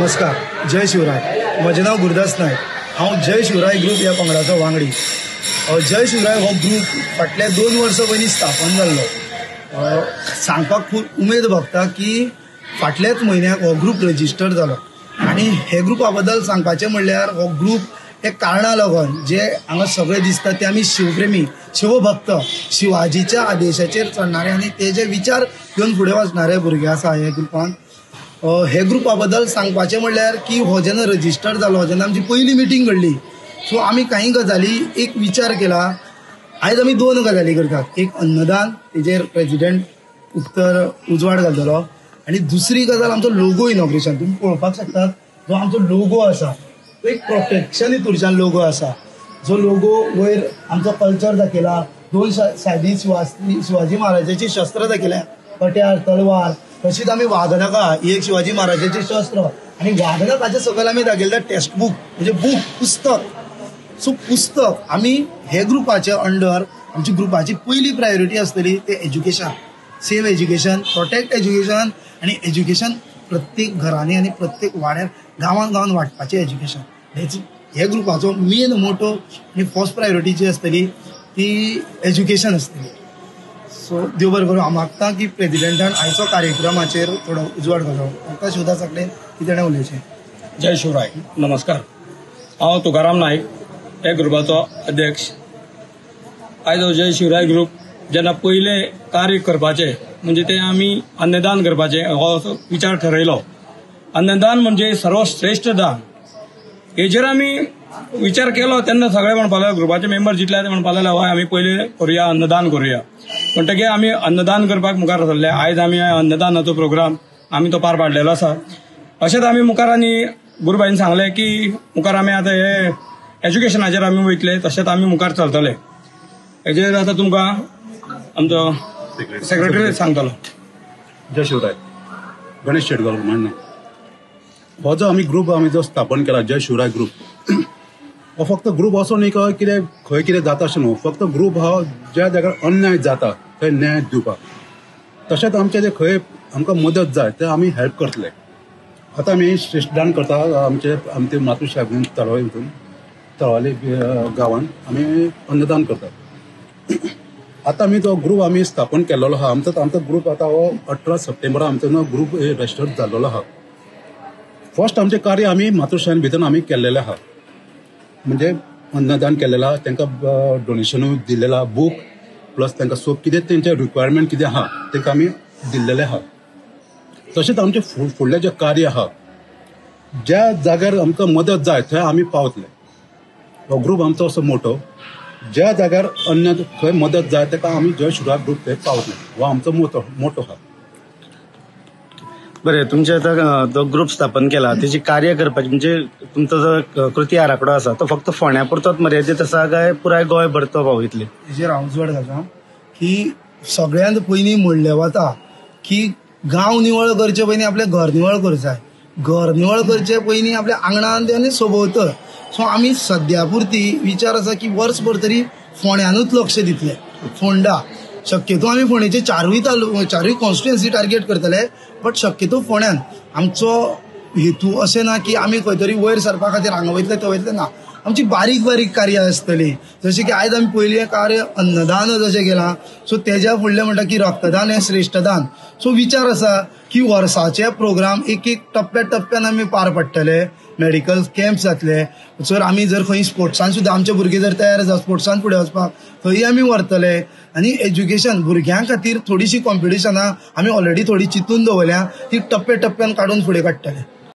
नमस्कार, जय शिवराय. म्हजें नांव गुरुदास नायक. हांव जय शिवराय ग्रूप ह्या पंगडाचो वांगडी. जय शिवराय हो ग्रूप फाटल्या 2 वर्सां पयलीं स्थापन जाल्लो. सांगपाक खूब उमेद भोगता की फाटल्याच म्हयन्याक हो ग्रूप रजिस्टर जालो. आनी हे ग्रुपा बद्दल सांगपाचें म्हणल्यार हो ग्रूप एक कारणा लागून जे हांगा सगळे दिसता ते आमी शिवप्रेमी, शिवभक्त, शिवाजीच्या आदेशाचेर चलणारे आनी तेजे विचार घेवन फुडें वचणारे भुरगे आसा हे ग्रुपान. हे ग्रुपा बद्दल सांगपाचें म्हणल्यार की हो जेन्ना रजिस्टर जालो जेन्ना आमची पयली मिटींग घडली, सो आमी कांय गजाली एक विचार केला. आयज आमी 2 गजाली करतात. एक अन्नदान, तेजेर प्रेजिडेंट उत्तर उजवाड घालतलो, आनी दुसरी गजाल आमचो लोगो इनॉग्रेशन. तुमी पळोवपाक शकतात जो आमचो लोगो आसा तो एक प्रोटेक्शन हितूरच्यान लोगो आसा. जो लोगो वयर आमचो कल्चर दाखयला, 2 सायडी शिवाजी महाराजाची शस्त्र दाखयल्या, कट्यार, तलवार. तशीच आमी वाघनका ही एक शिवाजी महाराजाची शस्त्र, आनी वाघनकाच्या सकयल आमी दाखयला टेक्स्ट बूक, म्हणजे बूक, पुस्तक. सो पुस्तक आमी हे ग्रुपाचे अंडर आमची ग्रुपाची पयली प्रायोरिटी आसतली ते education, save education, protect education, आनी एज्युकेशन प्रत्येक घरांनी आनी प्रत्येक वाड्यार गांवान गांवान वांटपाचें एज्युकेशन. हे ग्रुपाचो मेन मोटो आनी फर्स्ट प्रायोरिटी जी आसतली ती एज्युकेशन आसतली. सो देव बरें करूं. हांव मागता की प्रेजिडेंटान आयचो कार्यक्रमाचेर थोडो उजवाड घालो. म्हाका शिवदासा कडेन की ताणें उलोवचें. जय शिवराय. नमस्कार, हांव तुकाराम नायक, ह्या ग्रुपाचो अध्यक्ष. आयज हो जय शिवराय ग्रुप जेन्ना पयलें कार्य करपाचें म्हणजे तें आमी अन्नदान करपाचें हो असो विचार ठरयलो. अन्नदान म्हणजे सर्वश्रेश्ठ दान. हेजेर आमी विचार केलो तेन्ना सगळे म्हणपाक लागले, ग्रुपाचे मेंबर जितले ते म्हणपाक लागले हय आमी पयलीं करुया, अन्नदान करुया. म्हणटकीर आमी अन्नदान करपाक मुखार सरले. आयज आमी अन्नदानाचो प्रोग्राम आमी तो पार पाडलेलो आसा. अशेंच आमी मुखार आनी गुरुबाईन सांगलें की मुखार आमी आतां हे एज्युकेशनाचेर आमी वयतले, तशेंच आमी मुखार चलतले. हेजेर आतां तुमकां आमचो सेक्रेटरी सांगतलो. जय शिवराय. गणेश शेटगांव म्हणणें. हो जो आमी ग्रूप आमी जो स्थापन केला जय शिवराय ग्रूप, हो फक्त ग्रूप असो न्ही काय कितें खंय कितें जाता अशें न्हू. फक्त ग्रूप हो ज्या जाग्यार अन्याय जाता थंय न्याय दिवपाक, तशेंच आमचे जे खंय आमकां मदत जाय ते आमी हेल्प करतले. आतां आमी श्रेश्ठदान करता. आमचे आमचे मातृशाह तळवाली हितून तळवाली गांवान आमी अन्नदान करतात. आतां आमी जो ग्रूप आमी स्थापन केल्लो आहा, आमचो आमचो ग्रूप आतां हो 18 सप्टेंबरा आमचो ग्रूप रजिस्टर जाल्लो आहा. फर्स्ट आमचें कार्य आमी मातृशाहीन भितर आमी केल्लेलें आहा, म्हणजे अन्नदान केल्लें आहा, तांकां डोनेशनूय दिल्लें आहा, बूक प्लस तांकां सोप कितें तेंचें रिक्वायरमेंट कितें आहा तांकां आमी दिल्लेलें आहा. तशेंच आमचें फुडलें जें कार्य आहा ज्या जाग्यार आमकां मदत जाय थंय आमी पावतले. हो ग्रूप आमचो असो मोटो, ज्या जाग्यार अन्य खंय मदत जाय ताका आमी जय शिवराय ग्रूप थंय पावतले. हो आमचो मोटो आहा. बरें, तुमचे आतां जो ग्रूप स्थापन केला तेजी कार्य करपाची म्हणजे तुमचो जो कृती आराखडो आसा तो फक्त फोंड्या पुरतोच मर्यादीत आसा काय पुराय गोंयभर तो पावयतले? हेजेर हांव उजवाड घालता की सगळ्यांत पयलीं म्हणलें वता की गांव निवळ करचे पयलीं आपलें घर निवळ करूं जाय, घर निवळ करचे पयलीं आपल्या आंगणान आनी सोबोवतर. सो आमी सद्या पुरती विचार आसा की वर्सभर तरी फोंड्यानूच लक्ष दितले. फोंडा शक्यतो आमी फोंडेचे चारूय कॉन्स्टिट्युएन्सी टार्गेट करतले, बट शक्यतो फोंड्यान. आमचो हेतू अशें ना की आमी खंय तरी वयर सरपा खातीर हांगा वयतले थंय वयतले, ना. आमची बारीक बारीक कार्यां आसतली. जशें की आयज आमी पयलीं कार्य अन्नदान जशें केलां, सो तेज्या फुडलें म्हणटा की रक्तदान हें श्रेश्ठदान. सो विचार आसा की वर्साचे प्रोग्राम एक एक टप्प्या टप्प्यान आमी पार पडटले. मेडिकल कॅम्प जातले, जर आमी जर खंय स्पोर्ट्सान सुद्दां आमचे भुरगे जर तयार आसा स्पोर्ट्सान फुडें वचपाक थंय आमी व्हरतले. आनी एज्युकेशन भुरग्यां खातीर थोडीशीं कॉम्पिटिशनां आमी ऑलरेडी थोडी चिंतून दवरल्या, ती टप्प्या टप्प्यान काडून फुडें काडटले.